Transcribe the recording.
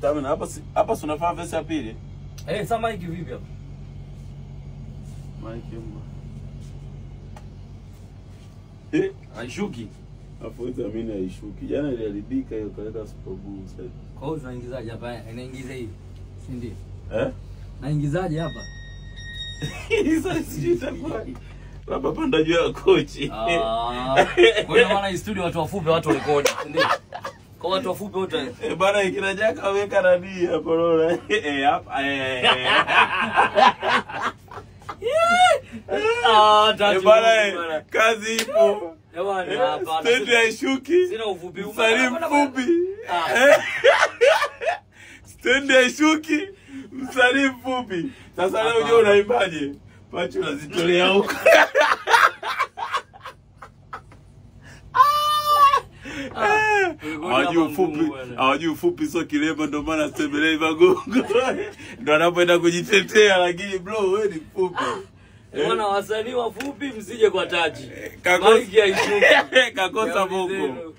Stamina hapa hapa si unafaa verse ya pili. Eh, sasa mic vipi hapa? Mic yumba. Eh, haishuki. Afu amini haishuki. Jana iliharibika hiyo kaweka super glue sasa. Kwa hiyo tunaingizaje hapa? Inaingiza hivi. Si ndio? Eh? Naingizaje hapa? Sasa sijui itakuwa. Labda panda juu ya kochi. Ah. Kwa hiyo maana hii studio watu wafupi watu rekodi, si ndio? Kwa watu wafupi wote. Eh, bana ikina Jaka weka nani hapo unaona? Eh, hapa eh. Ah, tatu. Bana kazi ipo. Jamani hapa. Stendi haishuki. Sina ufupi. Msanii mfupi. Stendi haishuki. Msanii mfupi. Sasa leo unajua unaimbaje? Pachu unazitolea huko. Hawajui ufupi sio kilema, ndio maana sitembelei magongo. Ndio anapoenda kujitetea, lakini bro wewe ni mfupi. Bwana wasanii wafupi msije kwa taji. Kakosa boko.